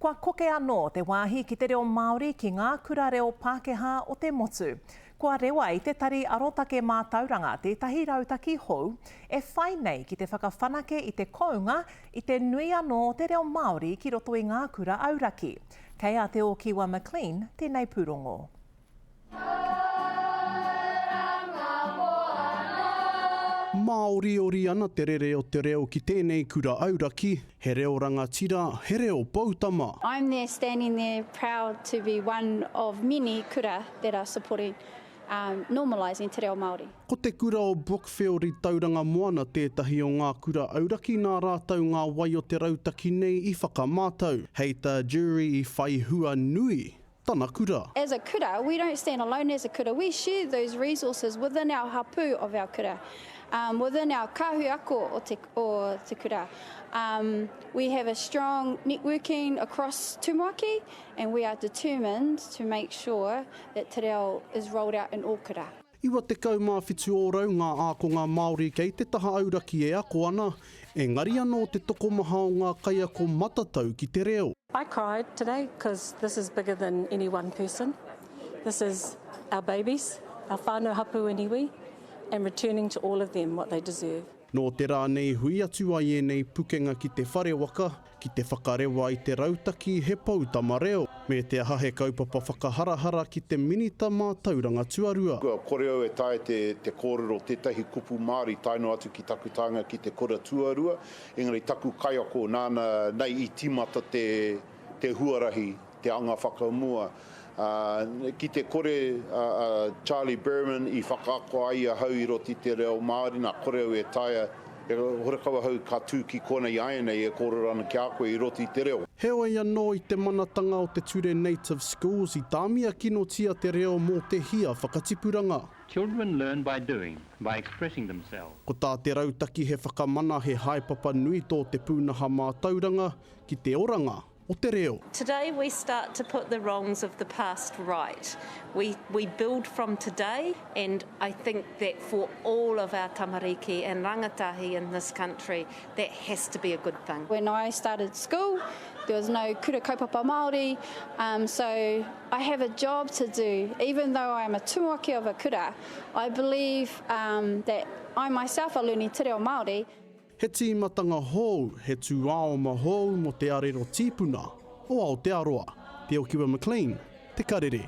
Kua koke anō te wāhi ki te reo Māori ki ngā kura reo Pākehā o te motu. Kua rewa i te Tari Arotake Mātauranga tētahi rautaki hou e whai nei ki te whakawhanake i te kounga, i te nui anō o te reo Māori ki roto i ngā kura auraki. Kei a Te Ōkiwa McLean tēnei pūrongo. Māoriori ana te rere o te reo ki tēnei kura auraki, he reo rangatira, he reo poutama. I'm there standing there proud to be one of many kura that are supporting normalising te reo Māori. Ko te kura o Brookfield i Tauranga Moana tētahi o ngā kura auraki nā rātou ngā wai o te rautaki nei i whakamātau. Hei tā Jury i whai hua nui tana kura. As a kura, we don't stand alone as a kura, we share those resources within our hapū of our kura, um, within our kāhui ako o te, o te kura. Um, we have a strong networking across Tumuaki and we are determined to make sure that te reo is rolled out in all kura. 97 ōrau ngā ākonga Māori kei te taha auraki e ako ana, engari anō te tokomaha o ngā kaiako matatau ki te reo. I cried today cause this is bigger than any one person. This is our babies, our whānau hapū and iwi, and returning to all of them what they deserve. Nō te rā nei hui atu ai ēnei pukenga ki te wharewaka, ki te whakarewa i te rautaki He Poutama Reo, me te aha he kaupapa whakaharahara ki te Minita Mātauranga Tuarua. Kua kore au e taea te kōrero tētahi kupu Māori tae noa atu ki taku taenga ki te kura tuarua, engari taku kaiako nāna nei i tīmata te huarahi, te anga whakamua. Ā, ki te kore a Charlie Berman i whakaako ai ahau i roto i te reo Māori, nā, kore au e taea, horekau ahau ka tū ki konei āianei e kōrero ana ki a koe i roto i te reo. Heoi anō i te manatanga o te ture Native Schools i tāmia kinotia te reo mō te hia whakatipuranga. Children learn by doing, by expressing themselves. Ko tā te rautaki he whakamana he haepapa nui tō te pūnaha mātauranga ki te oranga o te reo. Today we start to put the wrongs of the past right. We, we build from today and I think that for all of our tamariki and rangatahi in this country that has to be a good thing. When I started school there was no kura kaupapa Māori um, so I have a job to do even though I am a tumuaki of a kura I believe um, that I myself are learning te reo Māori. He tīmatanga hou, he tūāoma hou mō te arero tīpuna o Aotearoa. Te Okiwa McLean, Te Karere.